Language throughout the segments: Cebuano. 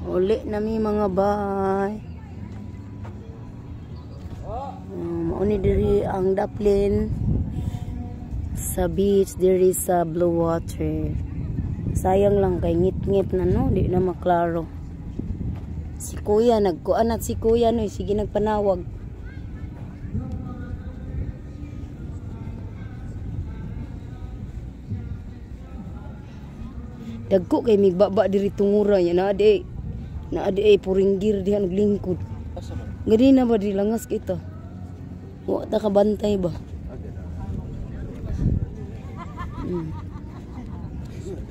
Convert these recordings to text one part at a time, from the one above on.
Uli na mi mga bay. Mao ni diri ang daplin sa beach diri sa Blue Water. Sayang lang kay ngit-ngit na no, di na maklaro. Si kuya nagkuan at si kuya no, sige nagpanawag. Dagko kay migbaba diri tungura nya naa di ay puringgir diha naglingkod. Gani na ba di langas kita. Wa ta kabantay ba.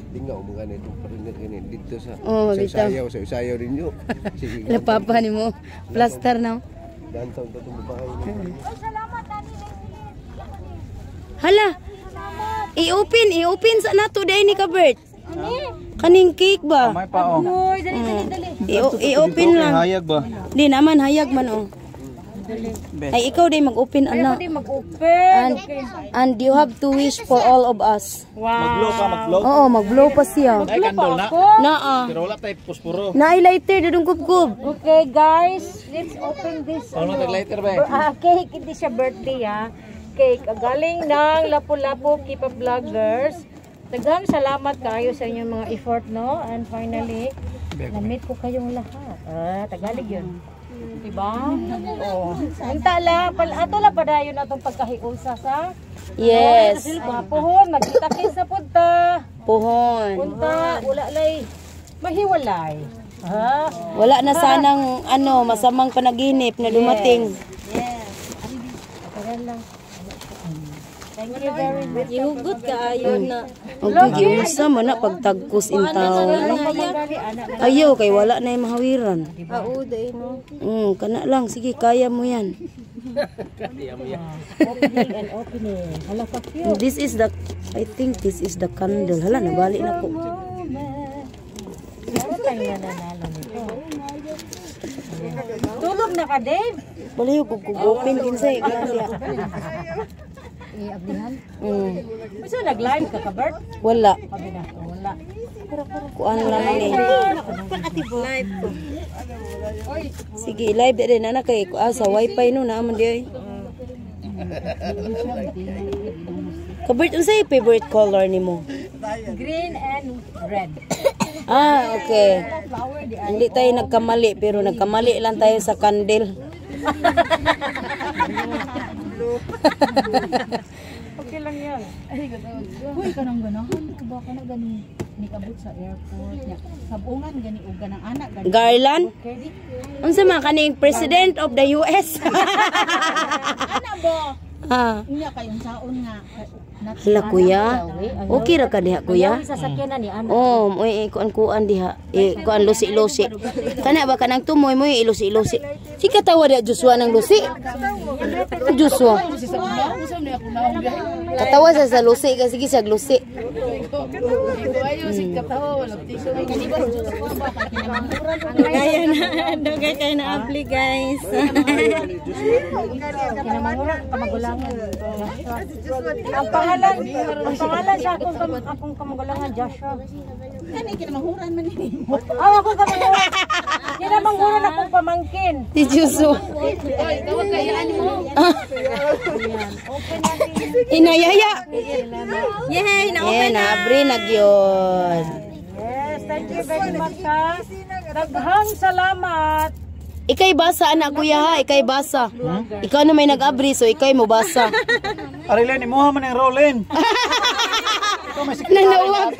Dingaw mga nito paringat gani dito sa oh, sa sayaw rin yo. Sige. Papa nimo plaster na. Dantaw ta tong babae. Salamat ani. Hala. I-open sa nato day ni ka Bert. Kaning cake ba? May pa oh. Uy, dali dali dali. I-open lang. Hayag ba? Di naman hayag man oh. Ay ikaw day mag-open ana. Ikaw day mag-open. And you have to wish for all of us. Wow. Mag-blow pa, mag-blow. Oo, mag-blow pa siya. Ay candle na. Naa. Pero wala tay posporo. Naay lighter dudong kubkub. Okay guys, let's open this. Ano tag lighter ba? Cake, hindi siya birthday ha. Cake galing ng Lapu-Lapu Keep Up Vloggers. Daghang salamat kayo sa inyong mga effort, no? And finally, na-meet ko kayong lahat. Ah, Tagalog yun. Diba? Oo. Unta lang, ato lang padayon atong pagkahiusa sa? Yes. Mga puhon, magkita-kits na punta. Puhon. Punta, wala lay, mahiwalay. Ha? Wala na sanang ano, masamang panaginip na dumating. Yes. Yes. Lang. Thank you very much. Ihugot kaayo na. Ang giunsa man na pagtagkos in taon. Ayaw kay wala na yung mahawiran. Oo, day no. Kana lang sige kaya mo yan. Kaya mo yan. Opening and opening. Hala ka cute. This is the I think this is the candle. Hala nabali na ko. Meron tayong nananalo nito. Tulog na ka, Dave? Balayo kog open kinsay siya. I-ablihan? Masa nag-live ka Bert? Wala. Wala. Kuan lang ni. Sige, live din na kay sa wifi no naa man di ay. Kabert, unsay favorite color nimo? Green and red. Ah, okay. Hindi tayo nagkamali pero nagkamali lang tayo sa candle. Okay lang yan. Uy, kanang ganahan ko ba kana gani nikabot sa airport nya. Sabungan gani og ganang anak gani. Garland? Unsa man kaning president of the US? Ana ba? Ah. Unya kay unsaon nga. Hala kuya. Okay ra ka diha kuya? Sasakyan na ni ana. Oh, moy kuan-kuan diha. Kuan lusi-lusi. Kana ba kanang tumoy moy ilusi-lusi. Si katawa diha Joshua ng lusi. Joshua. Katawa sa lusi kasi sige sa lusi. Kaya na, dugay kayo na apply guys. Kinamangura kamagulangan. Ang pangalan sa akong kamagulangan Joshua. Kani kinamanghuran man nimo. Ah, ako kamanghuran. Kinamanghuran akong pamangkin. Si Joshua. Inayaya. Yay, Eh, naabri na gyud. Yes, thank you very much ha. Daghang salamat. Ikay basa anak kuya ha, ikay basa. Ikaw na may nag-abri so ikay mo basa. Arilyn, imuha man ang Rolin. Nanawag.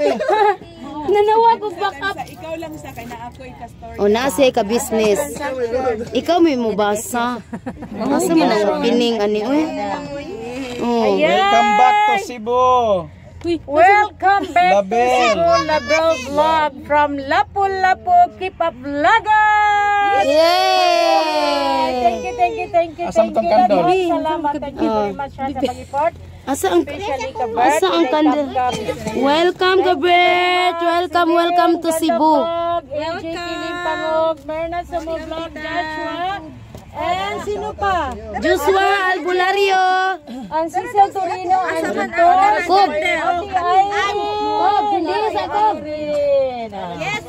Nanawag og backup. Ikaw lang sa kay na ako'y ka-story. O nasa ka business. Ikaw may mo basa. Asa man ang opening ani oy? Oh. Welcome back to Cebu. Welcome back Label. to Cebu Label Vlog from Lapu-Lapu Keep Up Vloggers. Yay! Thank you, thank you, thank you, Asam thank you. tong candle? Daghang salamat. Thank you very much ha, sa pag-effort. Asa ang Especially ka, Bert. Asa ang candle? Welcome Gabret. Welcome, welcome to Cebu. AJ Kilimpangog, Myrna Sumo Vlog, Joshua, and sino pa? Joshua Albulario. Ang Cecil Torino, and Victor. Kob. Ate Irene. Kob, hindi sa Kob. Irene. Yes.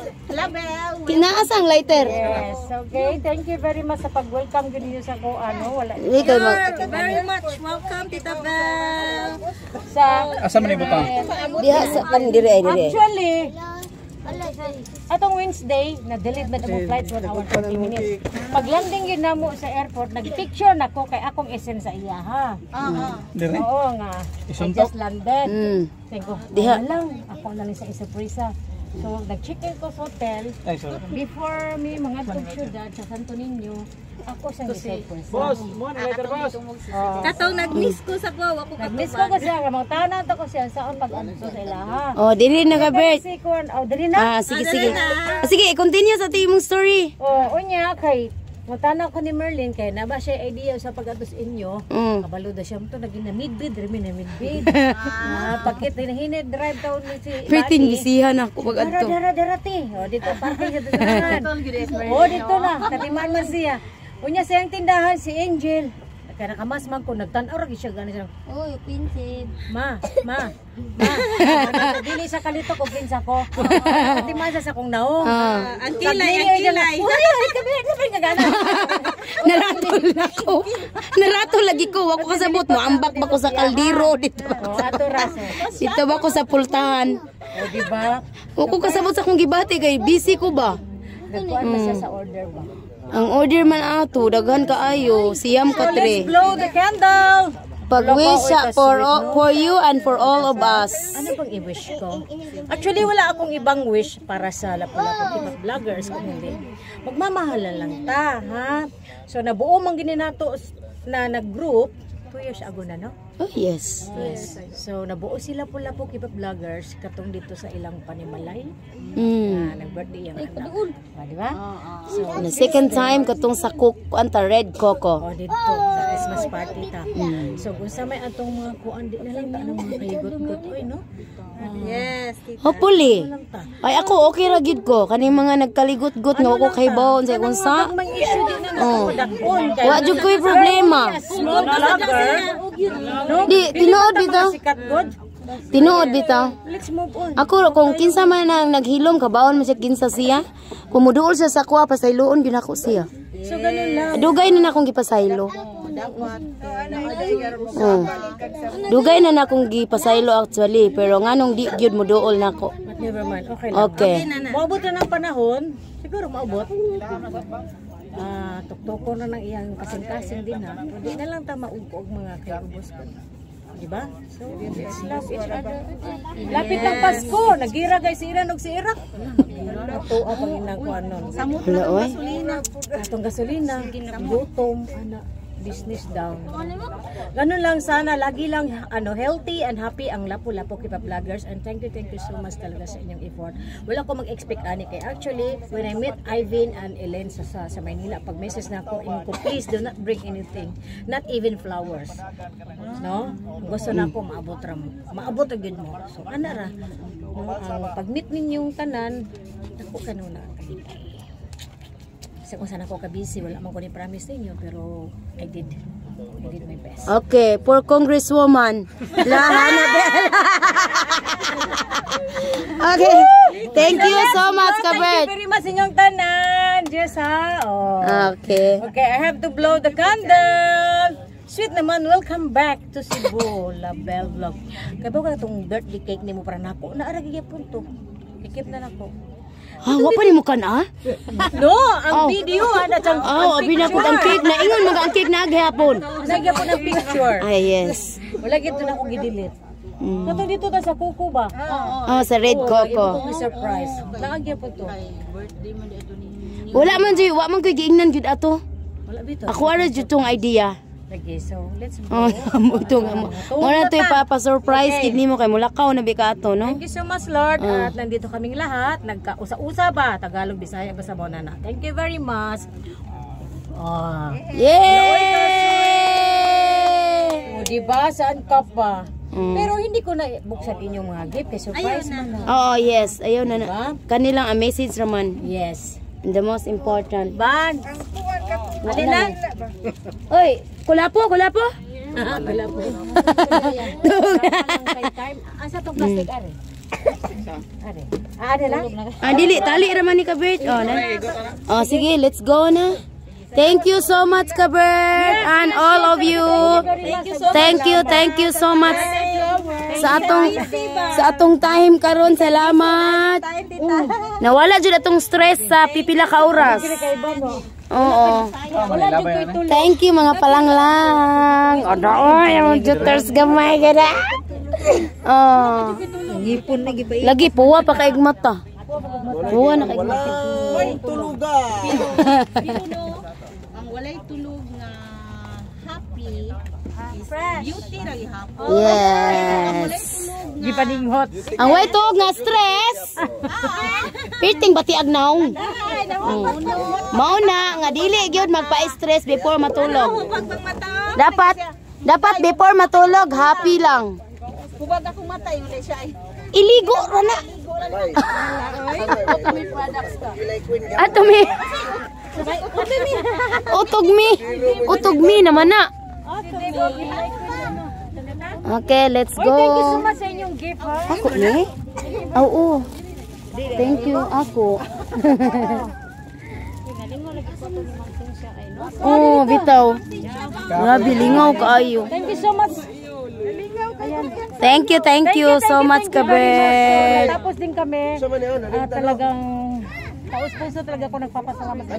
Kinaasa ang lighter. Yes, okay. Thank you very much sa pag-welcome gyud ninyo sa ko ano, wala. Hindi kay mag Very much welcome, Tita Bel. Sa Asa man ibutang? Diha sa kan dire ay dire. Actually, atong Wednesday, na-delete na mo flight 1 hour 30 minutes. Pag-landing yun na mo sa airport, nag-picture na ko kay akong i-send sa iya ha. Dire. Oo nga. I Isuntok? just landed. Sabi ko, Diha. ano lang, ako na lang sa isurpresa. So, nag-check-in ko sa hotel. Ay, sorry. Before me mga syudad sa Santo Niño, ako sa isurpresa. Boss, mo na lighter, boss. Katong nag-miss ko sa kuwa, ako Nag-miss ko kasi ang mga tanan to ko siya saan pag-anto sa ilaha. Oh, dili na ka, Bert. Si Kuan, oh, dili na. Ah, sige, sige. Ah, sige, continue sa imong story. Oh, unya kay Matana ko ni Merlin kay na ba siya idea sa pag-atos inyo. Kabalo da siya mo to naging na midbid remi na midbid. Ah, pakit hinahine drive taon ni si Pretty Bati. bisihan ako pag Dara adto. dara dara ti. Oh, dito parking sa tindahan. Oh, dito na katiman man siya. Unya siyang tindahan si Angel. Kaya nakamas man ko nagtan-aw ra gyud siya gani siya. Uy, pinsip. Ma, ma, ma. Dili sa kalito ko kinsa ko. Katiman siya sa akong naong. Ah. Ang kilay, ang kilay. Uy, ay, kabi, kabi nga gana. Naratol ako. Naratol lagi ko. Wa ko kasabot mo. Ambak ba ko sa kaldero dito ba ko Oh, sa, ato raso. dito ba ko sa pultahan. O, di ba? Wa ko kasabot sa akong gibati kay busy ko ba. Nagkuhan ba siya sa order ba? Ang order man ato daghan kaayo, siyam ka Let's tre. blow the candle! Pag-wish siya for all, for you and for all of us. Ano bang i-wish ko? Actually, wala akong ibang wish para sa Lapu-Lapu Kipak Vloggers kung hindi. Magmamahalan lang ta, ha? So, nabuo man gini nato na nag-group, 2 years ago na, no? Oh yes. Yes. So, nabuo sila Lapu-Lapu Kipak Vloggers katong dito sa ilang panimalay. Mm. Na nag-birthday ang anak. O, di ba? So, The second time katong sa cook anta red coco. O, dito sa Christmas party ta. So, kung sa may atong mga kuan, di na lang ta ng mga kaigot-got, oy, no? Yes, Tita. Hopefully. Lang ta. Ay ako okay ra gyud ko kaning mga nagkaligot-got nga wa ko kay bawon sa kung sa. May issue din na Oh. dakon. Wa jud ko'y problema. Small vlogger. No? Di tinuod bitaw. Sikat god. Tinuod bitaw. Let's move on. Ako kung kinsa man ang naghilom kabaon man siya kinsa siya. Kung muduol siya sa kuha pasayloon gyud ako siya. So, ganun lang. Dugay na na akong gipasaylo. Oh. Dugay na na akong gipasaylo actually pero nganong di gyud muduol nako. But never mind. Okay lang. Okay. Maabot na ng panahon. Siguro maabot. Ah, tuktuko na ng iyang kasing-kasing din ha. Hindi na lang ta maugko og mga kay-ubos ko. Di ba? So, let's love each other. Lapit ng Pasko, nagira guys si Iran og si Iraq. Natuwa pag inakuan nun. Hala oy. Atong gasolina, gutom, ana, business down. Ganun lang sana, lagi lang ano healthy and happy ang Lapu-Lapu Kipa Vloggers and thank you so much talaga sa inyong effort. Wala ko mag-expect ani kay actually when I met Ivan and Ellen sa Maynila pag message na ako ingon ko, "Please do not bring anything, not even flowers." No? Gusto na ako maabot ra mo. Maabot ra gyud mo. So ana ra. No, ang pag-meet ninyong tanan, dako kanuna ang kalipay. Kasi kung saan ako ka-busy, wala man ko ni promise ninyo, pero I did my best. Okay, for Congresswoman Lahana Bell. Okay. Thank you so much, Thank you Kabert. very much inyong tanan. Diyos ha. Oh. Okay. Okay, I have to blow the candle. Sweet naman, welcome back to Cebu, La Belle Vlog. Kaya ba ka itong birthday cake nimo para nako? Naara gihapon to. I-keep na nako. Ah, wa pa nimo kan ah? No, ang video ana ang Oh, abi na ko ang cake na ingon mga ang cake na gihapon. Nagyapon ang picture. Ay, yes. Wala gito na ako gi-delete. Kato dito ta sa kuko ba? Oh, sa red coco. Imo surprise. Naagyapon to. Wala man jud, wa man koy giingnan jud ato. Wala bito. Ako ara jud tong idea. Lagi, so let's go. Oh, mo tong mo na to ipapa-surprise Okay. gid nimo kay mulakaw na bi ka ato, no? Thank you so much, Lord. At nandito kaming lahat. Nagkausa-usa ba? Tagalog, Bisaya, basta mo na na. Thank you very much. Oh. Yay! O, diba? Saan ka pa? Pero hindi ko na buksan inyong mga gift. Kay surprise man na. Oh, yes. Ayaw na na. Diba? Kanilang a message raman. Yes. And the most important. Ban! Alin na? Oy, kulapo, kulapo. Wala po. Kay time. Asa tong plastic are? Are. Ah, ade lang. Ah, dili tali ra man ni Kabert. Oh, na. Oh, sige, let's go na. Thank you so much, Kabert, and all of you. Thank you so much sa atong time karon. Salamat. Nawala jud atong stress sa pipila ka oras. Oo. Thank you, mga palanglang. Ano, oy, ang juters gamay gada. Oh. Ngipon na gibay. Lagi puwa pa kaig mata. Puwa na kaig mata. Walay tuluga. Pero no, ang walay tulog nga happy is beauty ra gihapon. Yes. Di pa ninghot. Ang way tuog nga stress. Pirting batiag naong. Mao na nga dili gyud magpa-stress before matulog. Hubag bang mata? Dapat before matulog happy lang. Hubag akong mata yun siya ay. Iligo ra na. Ato mi. Utog mi. Utog mi naman na. Okay, let's go. Thank you so much sa inyong gift, ha. Ako ni? Oo. Thank you, ako. Oh, bitaw. Grabe, lingaw kaayo. Thank you so much. Thank you so much, Thank you very much. Kabet. Tapos din kami. Ah, talagang taos puso talaga ako nagpapasalamat sa